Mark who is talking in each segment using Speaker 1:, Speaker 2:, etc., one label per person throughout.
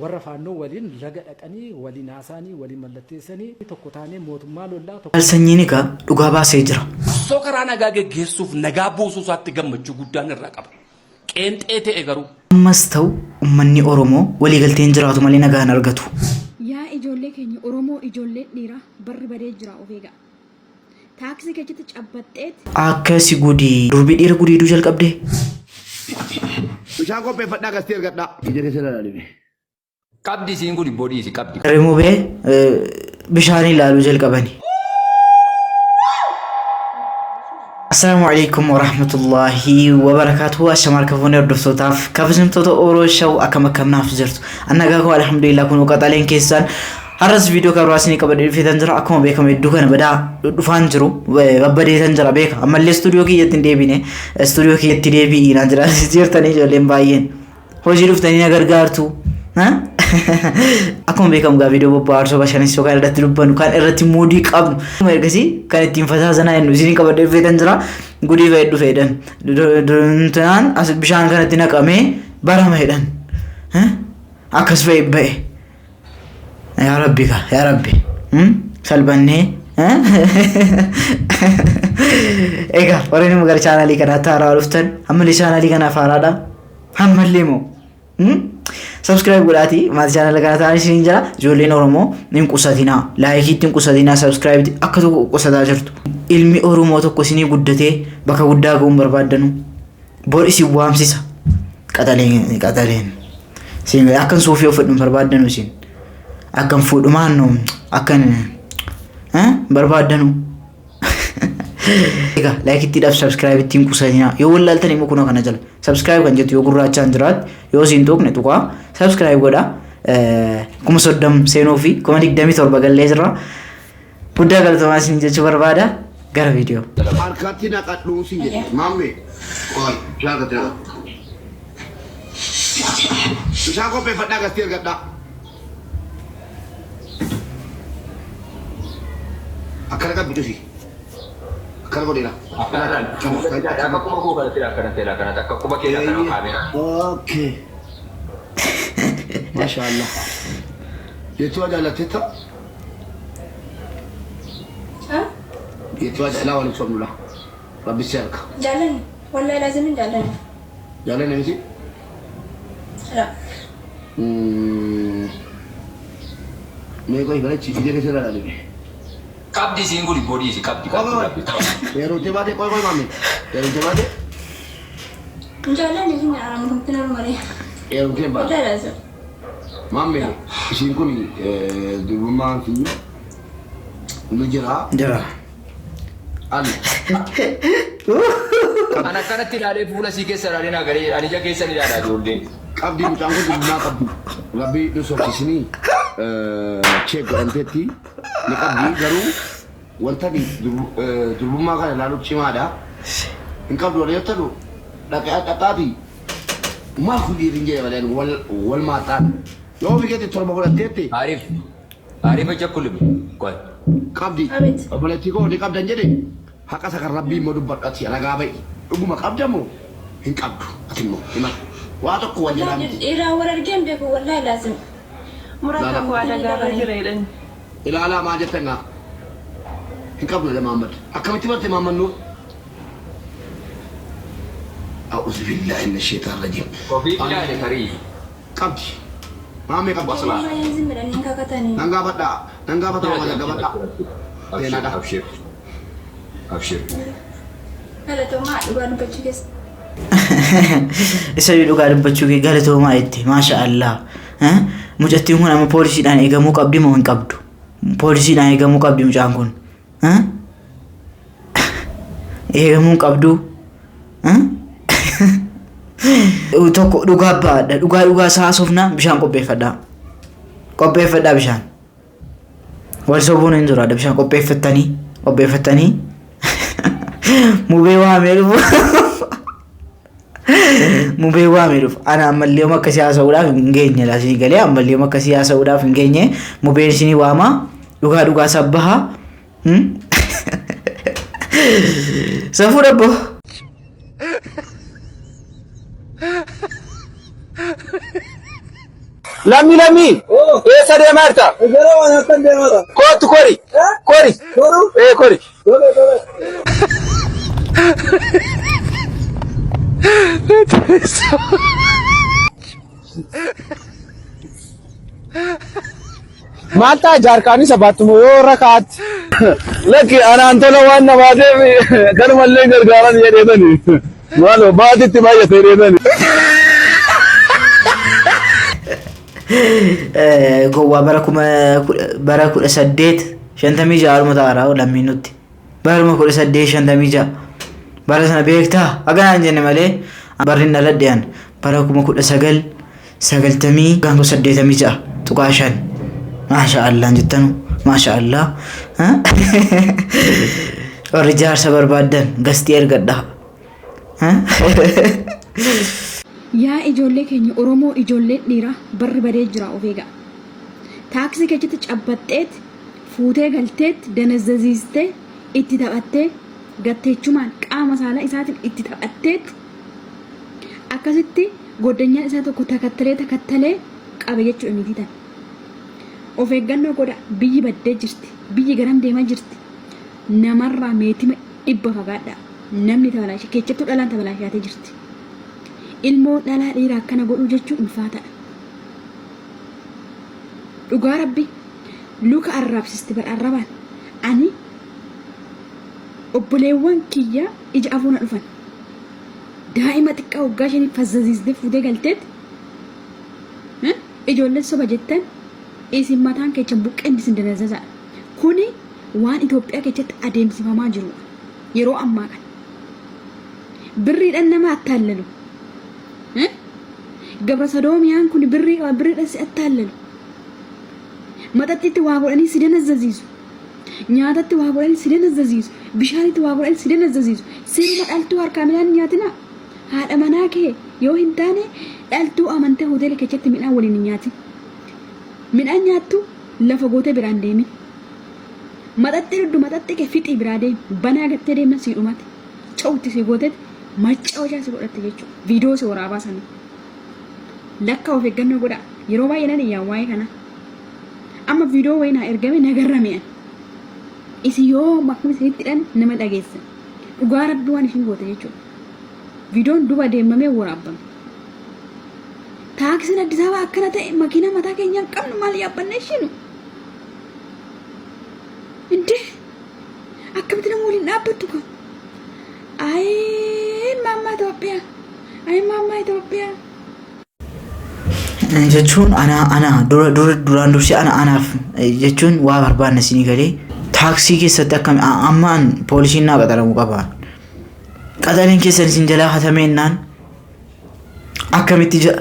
Speaker 1: Warra Faannoo waliin laga dhaqanii waliin haasa'anii waliin mallatteessanii tokko taanee mootummaa lollaa tokko.
Speaker 2: Jaal Sanyiin egaa dhugaa baasee jira.
Speaker 3: Qabsoo karaa nagaa geggeessuuf nagaa buusuu isaatti gammachuu guddaan irraa qaba. Qeenxee ta'e garuu.
Speaker 2: Ammas ta'u ummanni Oromoo waliigalteen jiraatu malee nagaa hin argatu.
Speaker 4: Yaa ijoollee keenya Oromoo ijoolleen dhiiraa barri badee jira of eegaa. Taaksii keessatti cabbaxxeet.
Speaker 2: Akkasi gudi durbi dhiira gudeeduu jalqabdee.
Speaker 5: Bishaan qopheeffadhaa gastee ergadhaa. Ija keessa ilaalime.
Speaker 6: Qabdi isiin kun ibboo dhiisi qabdi.
Speaker 2: Remubee bishaan ilaaluu jalqabani. Assalaamu alaikum warahmatullahi wabarakaatuhu. Ashama harka fuunee hordoftootaaf kabajamtoota Oro Show akkam akkam naaf jirtu. Annagaa koo alhamdulillah kun qaxaleen keessan har'as viidiyoo kan biraa isinii qabadhee dhufeetan jira. Akkuma beekamu hedduu kana badaa dhufaan jiru babbadeetan jira beeka. Ammallee istuudiyoo kiyyatti hin deebine istuudiyoo kiyyatti deebi'i naan jira jirtanii ijoolleen baay'een. Hojii dhuftanii na gargaartu. Akkuma beekamu gaa viidiyoo bobbaarsoo bashannansiisoo kan irratti dubbannu kan irratti muudii qabnu ergasii kan ittiin fataa sanaa jennu isinii qabadhee dhufeetan jira. Gudii fa'ee dhufe jedhan. Tunaan as bishaan kanatti naqamee barama jedhan. Akkas fa'ee ba'e. Yaa Rabbi kaa yaa Rabbi. Salphannee. Egaa warreen immoo gara chaanaalii kanaatti haaraa dhuftan ammallee chaanaalii kanaaf haaraadha. Ammallee moo Subscribe godhaatii maatii chaanala kana ta'an isiniin jira. Ijoolleen Oromoo hin qusatinaa. Laayikiitti hin qusatinaa. Subscribe akka tokko qusataa jirtu. Ilmi Oromoo tokko isinii guddatee bakka guddaa ga'uun barbaaddanu. Bor isin waamsisa. Qaxaleen qaxaleen. Isin akkan suufii uffadhu hin barbaaddanu isin. Akkan fuudhumaan akkan barbaaddanu. Egaa laayikittiidhaaf subscribe ittiin qusatinaa. Yoo wallaaltan immoo kunoo kana jala. Subscribe kan jettu yoo gurraachaan jiraatti yoo isin tuqne tuqaa subscribe godhaa. 30,000 seenuu fi 27,000 gallee jirra. Guddaa galatoomaa isin jechuu barbaada. Gara viidiyoo.
Speaker 5: Harkatti naqadhuu sin jedhe. Maammee. Qoy bishaan harkatti naqadhu. Bishaan qopheeffadhaa gastee ergadhaa. Akkana qabbi cufi. Akkana godheera.
Speaker 6: Akka quba koo kanatti akkanatti akkanatti akka quba kee akkana kaameeraa.
Speaker 5: Okay. Masha Allah. Jechuun jaallattetta. Jechuun jaalala waliin sobnula. Rabbi si harka.
Speaker 4: Jaallanni. Wallahi laazim hin jaallanni.
Speaker 5: Jaallanne miti.
Speaker 4: La.
Speaker 5: Mee qoy barechi ija keessa ilaalame.
Speaker 6: Qabdi isiin kun ibboo dhiisi qabdi
Speaker 5: Qoy
Speaker 6: qabdi
Speaker 5: qoy.
Speaker 6: qabdi.
Speaker 5: Heerumtee baate qoy qoy maame. Heerumtee baate.
Speaker 4: Hin jaallanni hin aramu humtina malee.
Speaker 5: Heerumtee baate.
Speaker 4: Wallahi laazim.
Speaker 5: Maamme isiin kun durbummaan fi nu jira.
Speaker 2: Jira.
Speaker 5: Ani.
Speaker 6: An akkanatti ilaalee fuula sii keessa ilaalee naa galee ani ija keessan ilaalaa ijoollee.
Speaker 5: Qabdi mucaan kun durbummaa qabdi. Rabbi nu sobsiisinii cheek godhamteetti ni qabdi garuu wanta durbummaa kana ilaaluuf cimaadha. Hin qabdu warra yoo ta'u dhaqaati maal kun dhiirri hin jedhe malee wal wal maaxaan. Yoo ofii keetti torba godhatteetti
Speaker 6: Arif. Arif jecha kulmi. Qoy.
Speaker 5: Qabdi.
Speaker 4: Abeet.
Speaker 5: Obboleettii koo ni qabdan jedhe haqa isa kan rabbii immoo dubbadhu ati ragaa ba'i. Dhuguma qabda moo hin qabdu ati immoo himadhu. Waa tokko wal jalaa miti.
Speaker 4: Dhiiraa wal argee hin beeku wallahi laazim.
Speaker 7: Muraa
Speaker 5: Laala.
Speaker 7: kan koo adagaarra jira jedhan.
Speaker 5: Ilaalaa maal jettan gaa? Hin qabdu jedhe Mahammad. Akkamitti barte Mahammad Nuur? A'uuzu billaahi mina sheexaan rajiim.
Speaker 6: Ofii ilaale tarii.
Speaker 5: Qabdi. Maammee qabdi.
Speaker 6: Waslaa.
Speaker 4: Baay'een zim jedhanii hin kakatanii.
Speaker 5: Nan gaafadha. Nan gaafata Mahammad gaafadha.
Speaker 6: Abshir
Speaker 5: Seenaadha.
Speaker 6: abshir abshir.
Speaker 4: Galatoomaa dhugaa dubbachuu keessa.
Speaker 2: Isa dhugaa dubbachuu kee galatoomaa jette maasha Allah. Mucattiin kun amma poolisiidhaan eegamuu qabdi moo hin qabdu? Poolisiidhaan eegamuu qabdi mucaan kun. Eegamuu hin qabdu. Tokko dhugaa baadha. Dhugaa dhugaa isaa haasofna bishaan qopheeffadhaa. Qopheeffadhaa bishaan. Wal sobuun hin jiru. Bishaan qopheeffattanii qopheeffattanii mubee waamee dhufu. Mubee waamee dhufu. Ana ammallee oma akkasii haasa'uudhaaf hin geenye laa isinii galee ammallee oma akkasii haasa'uudhaaf hin geenye mubeen isinii waamaa dhugaa dhugaa sabbaha. Safuu dhabboo.
Speaker 8: Lammi lammi. Eessa deemaa jirta? Kootu kori. Kori. Ee kori.
Speaker 9: Maal ta'a jaarkaanis abaattumu yoo irra kaa'atte.
Speaker 8: Lakki anaan tola waan namaateef kanumallee gargaaran jedheetani. Maaloo baatitti baay'ate jedheetani.
Speaker 2: Gowwaa bara kuma bara 1856 haruma ta'araa lammiin nutti. Baruma 1856 bara sana beektaa haganaan jenne malee barri hin dhaladhean bara 1990 gaangoo 86.5. Maasha Allah jettanu maasha Allah. Warri jaarsa barbaaddan gastii ergadhaa.
Speaker 4: Yaa ijoollee keenya Oromoo ijoolleen dhiiraa barri badee jira of eegaa. Taaksii keessatti cabbaxxeet fuutee galteet danazzaziistee itti taphattee gatteechumaan qaama saalaa isaatiin itti taphatteet akkasitti goddanyaan isaa tokko takattalee takattalee qabe jechuudha niitii tana. Of eeggannoo godha biyyi baddee jirti biyyi garam deemaa jirti namarraa meetima dhibba fagaadhaa namni tabalaashe keessattuu dhalaan tabalaashaatee jirti. Ilmoo dhalaa dhiira akkana godhuu jechuun ulfaataadha. Dhugaa rabbi luka arraabsisti bar arrabaan ani obboleewwan kiyya ija afoo na dhufan. Daa'ima xiqqaa waggaa shanii fazzaziistee fuutee galteet ijoolleen soba jettan isin mataan keessan buqqeen isin danazzazaadha. Kuni waan Itoophiyaa keessatti adeemsifamaa jirudha. Yeroo ammaa kana. Birriidhaan nama attaallalu. Gabra Sodoomiyaan kun birrii qaba birriidhaan si attaallalu. Maxaxxiitti waa godhanii si danazzaziisu. Nyaatatti waa godhanii si danazzaziisu. Bishaanitti waa godhanii si danazzaziisu. Siruma dhaltuu harkaa midhaan hin nyaatinaa. Haadha manaa kee yoo hin taane dhaltuu amantee hoteela keessatti midhaan waliin hin nyaatin. Midhaan nyaattu lafa gootee biraan deemin. Maxaxxii dhugdu maxaxxii kee fixii biraa deemi. Banaa gattee deemna sii dhumate. Cawutti sii gooteet maccawashaa si godhatte jechuudha. Viidiyoo si waraabaa sana. Lakka of eeggannoo godhaa. Yeroo baay'ee nan iyyaa waa'ee kanaa. Amma viidiyoo wayii naa ergame na garrame ani. Isin yoo akkuma isinitti hidhan nama dhageessan. Dhugaa rabbi waan ishiin goote jechuudha. Viidiyoon duba deemamee waraabbame. Taaksiin Addis Ababaa akkana ta'e makiinaa mataa keenyaa hin qabnu maal yaabbanna ishiinu. Indee akkamitti nama waliin dhaabbattu ka? Ayii maammaa Itoophiyaa. Ayii maammaa Itoophiyaa.
Speaker 2: Jechuun ana ana dura dura duraan dursee ana anaaf jechuun waa barbaanna isinii galee taaksii keessatti akkam amma an poolisiin naa qaxaramuu qaba. Qaxariin keessan isin jalaa hatameennaan akkamitti ja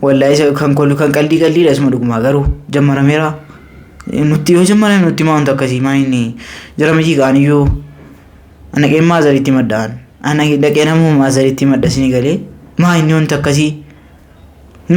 Speaker 2: wallahi isa kan kollu kan qaldii qaldiidha isuma dhugumaa garuu jammarameera. Nutti yoo jammarame nutti maa wanta akkasii maa inni jara miti qaaniyyuu ana dhaqeen maazariitti madda'an ana dhaqee namuma maazariitti madda isinii galee maa inni wanta akkasii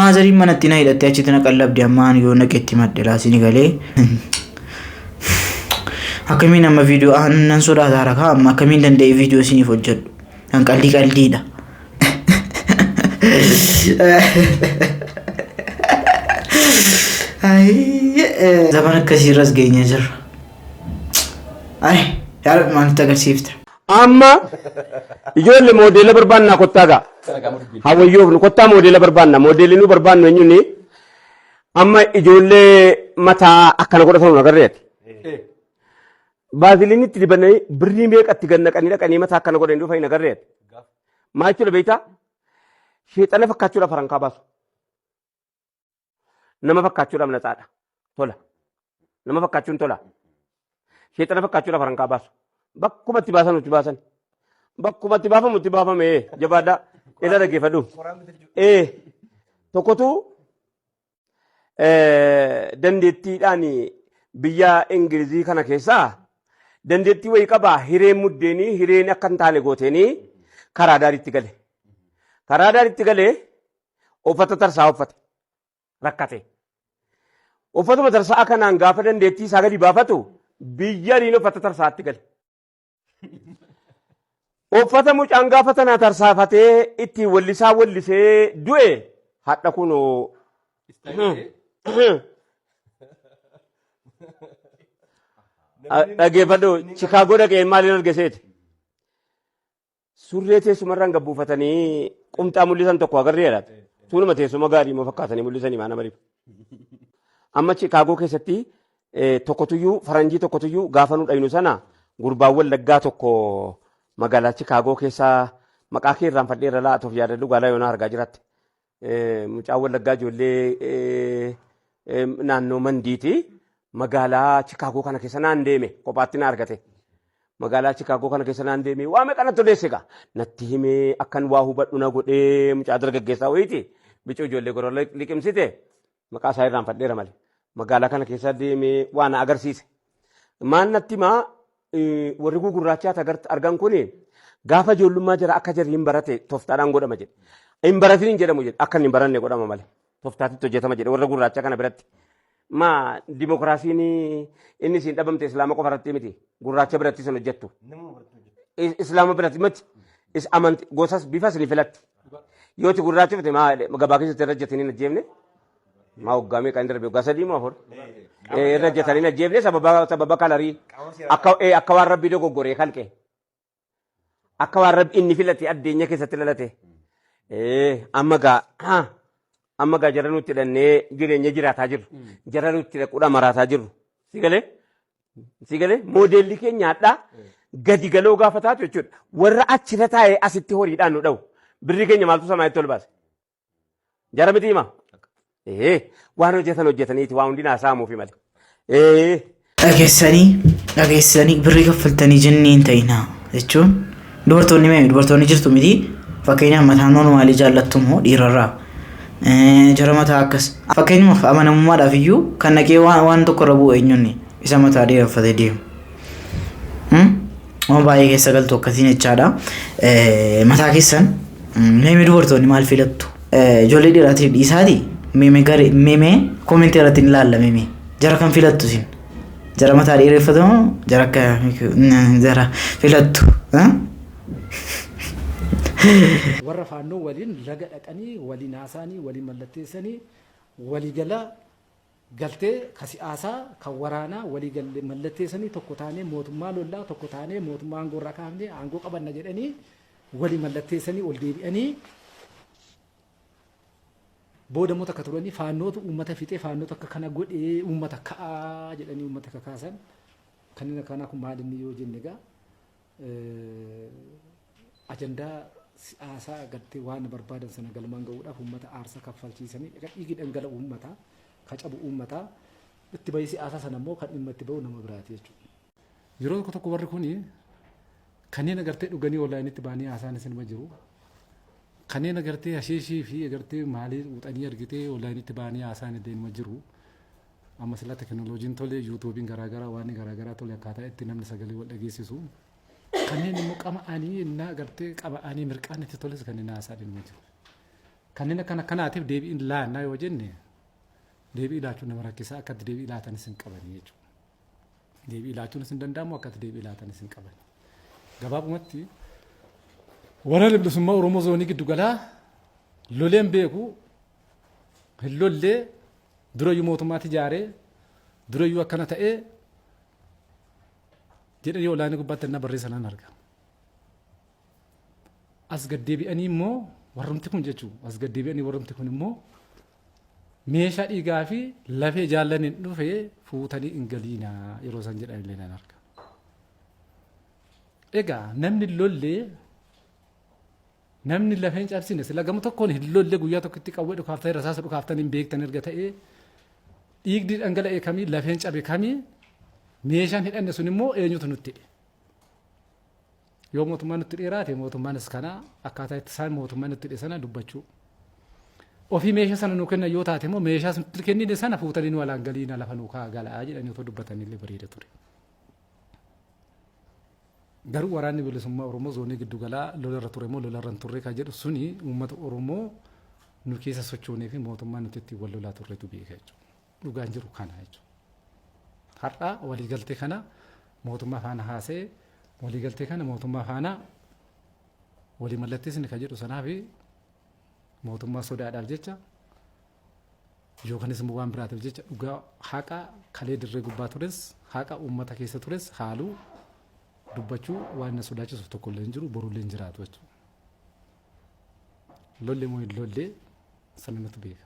Speaker 2: maazariin manatti na hidhattee achitti na qallabdi ammaan yoo naqetti madde laa isinii galee akkamiin amma viidiyoo nan sodaata rakaa amma akkamiin danda'ee viidiyoo isiniif hojjedhu kan qaldii qaldiidha. Zaman akkasii irras geenyee jirra. Ay, yaa Rabbi maal nutti agarsiifta?
Speaker 5: Amma ijoollee moodeela barbaannaa kottaa gaa. Hawwayyoofnu kottaa moodeela barbaanna. Moodeelli nu barbaannu eenyuuni? Amma ijoollee mataa akkana godhatamu agarreeti. Baaziliin itti dibanii birrii meeqa itti gad naqanii dhaqanii mataa akkana godhanii dhufa hin agarreeti. Maal jechuudha beektaa? Sheexana fakkaachuudhaaf farankaa baasu. Nama fakkaachuudhaaf natsaadha. Tola. Nama fakkaachuun tola. Sheexana fakkaachuudhaaf farankaa baasu. Bakkuma itti baasan itti baasan. Bakkuma itti baafamu itti baafame jabaadhaa. Ila dhaggeeffadhu. Ee tokkotu dandeettiidhaan biyya Ingilizii kana keessaa dandeettii wayii qabaa hireen muddeenii hireen akka hin taane gooteenii karaa daariitti gale. Karaa daariitti galee uffata tarsaa uffate rakkate. Uffatuma tarsaa kanaan gaafa dandeettii isaa gadi baafatu biyya riin uffata tarsaatti gale. Uffata mucaan gaafa tanaa tarsaafatee ittiin wallisaa wallisee du'e
Speaker 10: Hadha kunoo Dhaggeeffadhu Chikaagoo dhaqee maaliin arge seeti? Surree teessumarraan gad buufatanii qumxaa mul'isan tokko agarree laata? Tuunuma teessuma gaarii immoo fakkaatanii mul'isanii maa nama dhiba. Amma Chikaagoo keessatti tokkotuyyuu faranjii tokkotuyyuu gaafa nu dhaynu sana gurbaan wallaggaa tokko magaalaa Chikaagoo keessaa maqaa kee irraanfadheerra laatuuf yaadadhu gaalaa yoonaa argaa jiraatti. Mucaan Wallaggaa ijoollee naannoo Mandiiti. Magaalaa Chikaagoo kana keessa naan deeme kophaatti na argate. Magaalaa Chikaagoo kana keessa naan deeme waa meeqa natti odeesse egaa. Natti himee akkan waa hubadhu na godhee mucaa dargaggeessaa wayiiti. Bicuu ijoollee gorora liqimsite maqaa isaa irraanfadheera malee. Magaalaa kana keessa deemee waa na agarsiise. Maal natti himaa warri gugurraachaa argan kuni gaafa ijoollummaa jara akka jarri hin barate toftaadhaan godhama jedhe. Hin baratin hin jedhamu jedhe akka hin baranne godhama malee. Toftaatitti hojjetama jedhe warra gurraacha kana biratti. Maa dimokiraasiin inni siin dhabamte islaama qofa irratti miti gurraacha biratti sun hojjettu. Islaama biratti miti is amanti gosas bifas ni filatti. Yoo ti gurraacha fite maa gabaa keessatti irra hojjetanii hin ajjeefne. Maa waggaa meeqa hin darbe waggaa sadii moo afur? Irra hojjetanii hin ajjeefne sababa sababa kalarii akka akka waan rabbii dogoggoree kalqe. Akka waan rabbi inni filate addeenya keessatti dhalate. Amma gaa amma gaa jara nutti hidhannee jireenya jiraataa jirru. Jara nutti dhaquudha maraataa jirru. Si galee? Si galee? Moodeelli keenya hadhaa gadi galoo gaafa taatu jechuudha. Warra achirra taa'ee asitti horiidhaan nu dha'u. Birri keenya maaltu samaayitti ol baase? Jara miti hima? Waan hojjetan hojjetaniiti waa hundi naa saamuufi malee.
Speaker 2: Dhageessanii dhageessanii birrii kaffaltanii jinnii hin ta'inaa jechuun dubartoonni mee dubartoonni jirtu miti fakkeenyaaf mataa noormaalii jaallattu immoo dhiirarraa jara mataa akkas fakkeenyaaf amanamummaadhaaf iyyuu kan dhaqee waan waan tokko irra bu'u eenyuun isa mataa dheereffatee deemu. Waan baay'ee keessa galtu akkasiin jechaadha. Mataa keessan meemee dubartoonni maal filattu? Ijoollee dhiiraatiif dhiisaati meemee garee meemee koomentii irratti ni ilaalla meemee. Jara kan filattu isin? Jara mataa dheereffatu moo jara akka jara filattu?
Speaker 1: Warra faannoo waliin laga dhaqanii waliin haasa'anii waliin mallatteessanii waliigala galtee ka si'aasaa kan waraanaa walii galle mallatteessanii tokko taanee mootummaa lollaa tokko taanee mootummaa aangoo irraa kaafnee aangoo qabanna jedhanii walii mallatteessanii ol deebi'anii booda immoo takka turanii faannootu uummata fixee faannootu akka kana godhee uummata ka'aa jedhanii uummata kakaasan kanneen akkanaa kun maal inni yoo jenne egaa ajandaa siyaasaa agartee waan barbaadan sana galmaan ga'uudhaaf uummata aarsaa kaffalchiisanii egaa dhiigi dhangala'u uummataa ka cabu uummataa itti bahii siyaasaa sana immoo kan dhimma itti bahu nama biraati jechuudha. Yeroo tokko tokko warri kuni kanneen agartee dhuganii onlaayinitti ba'anii haasaan isinuma jiru. Kanneen agartee hashiishii fi agartee maalii xuuxanii argitee onlaayinitti ba'anii haasaan illee inuma jiru. Amma sila tekinooloojiin tole yuutuubiin garaagaraa waan garaagaraa tole akkaataa itti namni sagalee wal dhageessisu. Kanneen immoo qama'anii innaa agartee qama'anii mirqaan itti toles kanneen haasaan inuma jiru. Kanneen akkana kanaatiif deebiin laannaa yoo jenne deebii laachuun nama rakkisaa akka itti deebii laatanis hin qabanii jechuudha. Deebii laachuunis hin danda'amu akka itti deebii laatanis hin qabani. Gabaabumatti waraana bilisummaa Oromoo zoonii giddugalaa loleen beeku hin lollee durayyuu mootummaatti ijaaree durayyuu akkana ta'ee jedhanii olaanii gubbaatti na barreessan nan arga. As gad deebi'anii immoo warrumti kun jechuun as gad deebi'anii warrumti kun immoo meeshaa dhiigaa fi lafee jaallaniin dhufe fuutanii hin galiinaa yeroo isaan jedhan illee nan arga. Egaa namni lollee namni lafeen cabsine sila gama tokkoon hin lolle guyyaa tokkotti qawwee dhukaaftanii rasaasa dhukaaftan hin beektan erga ta'ee dhiigdi dhangala'e kamii lafeen cabe kamii meeshaan hidhanne sun immoo eenyutu nutti hidhe. Yoo mootummaan nutti dheeraate mootummaanis kana akkaataa itti isaan mootummaan nutti hidhe sana dubbachuu. Ofii meeshaa sana nuu kennan yoo taate immoo meeshaa nutti kennine sana fuutanii nu alaan galiina lafa nuu kaa galaa jedhanii otoo dubbatanii illee bareeda ture. Garuu waraanni bilisummaa Oromoo zoonii giddugalaa lolarra ture moo lolarra hin turre kan jedhu suni uummata Oromoo nu keessa sochoonee fi mootummaa nuti ittiin wal lolaa turretu beeka jechuudha. Dhugaan jiru kana jechuudha. Har'a waliigaltee kana mootummaa faana haasa'e waliigaltee kana mootummaa faana walii mallatteessine kan jedhu sanaa fi mootummaa sodaadhaaf jecha Yookanis immoo waan biraatiif jecha dhugaa haqa kalee dirree gubbaa tures, haqa uummata keessa tures haaluu dubbachuu waan na sodaachisu tokko illee hin jiru, borullee hin jiraatu jechuudha. Lolli moo hin lollee sana natu beeka.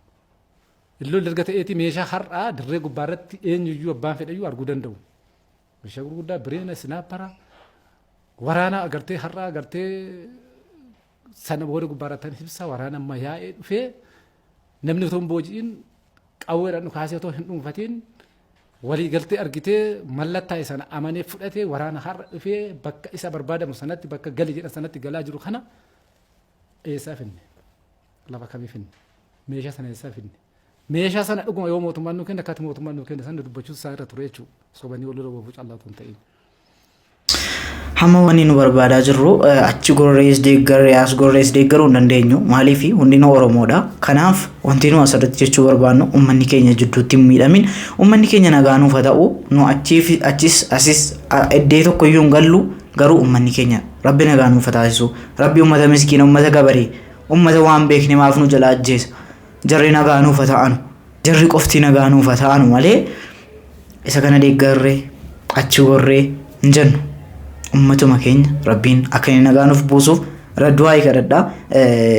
Speaker 1: Hin lolle erga ta'eeti meeshaa har'aa dirree gubbaa irratti eenyuyyuu abbaan fedhayyuu arguu danda'u. Meeshaa gurguddaa bireena sinaappara waraana agartee har'aa agartee sana booda gubbaa irratti ibsa waraana amma yaa'ee dhufee namni otoo hin booji'in qawweedhaan dhukaasee otoo hin dhuunfatiin walii galtee argitee mallattaa'e sana amanee fudhatee waraana har'a dhufee bakka isa barbaadamu sanatti bakka gali jedhan sanatti galaa jiru kana eessaa finne? Lafa kamii finne? Meeshaa sana eessaa finne? Meeshaa sana dhuguma yoo mootummaan nuu kenne akkatti mootummaan nuu kenne sana dubbachuun isaa irra ture jechuudha. Sobanii wal lola oofuu callaa otoo hin ta'in.
Speaker 2: Hamma wanni nu barbaadaa jirru achi gorrees deeggarree as gorrees deeggaruu hin dandeenyu. Maaliif hundinuu Oromoodha. Kanaaf wanti nu asirratti jechuu barbaannu uummanni keenya jidduutti hin miidhamin. Uummanni keenya nagaa nuuf haa ta'u. Nu achiif achis asis iddee tokko iyyuu hin gallu. Garuu uummanni keenya Rabbi nagaa nuuf haa taasisu. Rabbi uummata miskiina, uummata gabaree, uummata waan beekne maaf nu jalaa ajjeesa. Jarri nagaa nuuf haa ta'anu. Jarri qofti nagaa nuuf haa ta'anu malee isa kana deeggarree achi gorree hin jennu. Uummatuma keenya Rabbiin akka inni nagaa nuuf buusuuf du'aa kadhadhaa.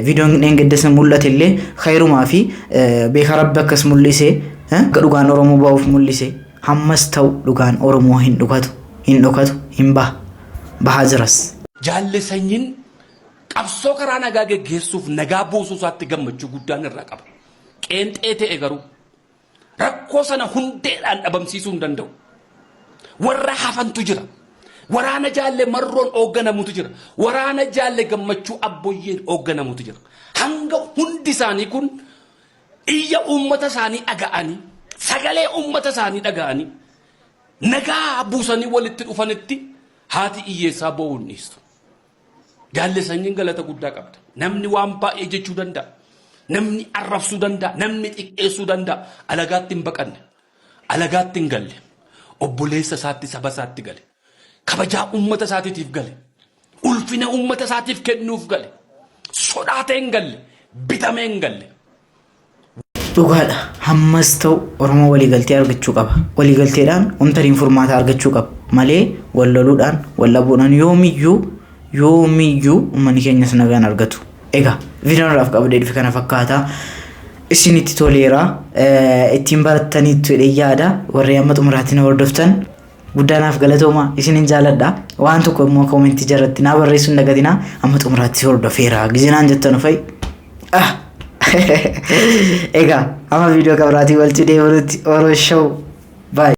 Speaker 2: Viidiyoon dheengaddas mul'ate illee khayrumaa fi beekaa Rabbi akkas mul'ise akka dhugaan Oromoo ba'uuf mul'ise hammas ta'u dhugaan Oromoo hin dhukatu hin dhokatu hin baha bahaa jiras.
Speaker 3: Jaalle Sanyiin qabsoo karaa nagaa geggeessuuf nagaa buusuu isaatti gammachuu guddaan irraa qaba. Qeenxee ta'e garuu rakkoo sana hundeedhaan dhabamsiisuu hin danda'u. Warra hafantu jira. Waraana Jaalle Marroon hoogganamutu jira. Waraana Jaalle Gammachuu Abboyyeen hoogganamutu jira. Hanga hundi isaanii kun iyya uummata isaanii dhaga'anii, sagalee uummata isaanii dhaga'anii, nagaa buusanii walitti dhufanitti haati hiyyeessaa boo'uu hin dhiistu. Jaalle Sanyiin galata guddaa qabda. Namni waan baay'ee jechuu danda'a. Namni arrabsuu danda'a. Namni xiqqeessuu danda'a. Alagaatti hin baqanne. Alagaatti hin galle. Obboleessa isaatti saba isaatti gale. Kabajaa uummata isaatiitiif gale. Ulfina uummata isaatiif kennuuf gale. Sodaatee hin galle. Bitamee hin galle.
Speaker 2: Dhugaadha. Hammas ta'u Oromoo waliigaltee argachuu qaba. Waliigalteedhaan wanta furmaata argachuu qaba. Malee wal loluudhaan, wal dhabuudhaan yoomiyyuu yoomiyyuu uummanni keenyas nagaan argatu. Egaa viidiyoon irraaf qabadee dhufe kana fakkaata. Isinitti toleera. Ittiin barattaniittu jedhee yaada. Warri amma xumuraatti na hordoftan guddaa naaf galatooma isinin jaaladha. Waan tokko immoo koomentii jalatti naa barreessuu hin dagatinaa. Amma xumuraatti hordofeera. Gizinaan jettanu fa'i. Ah! Egaa amma viidiyoo kabiraatiin walitti deebinutti Oro Show. Bye.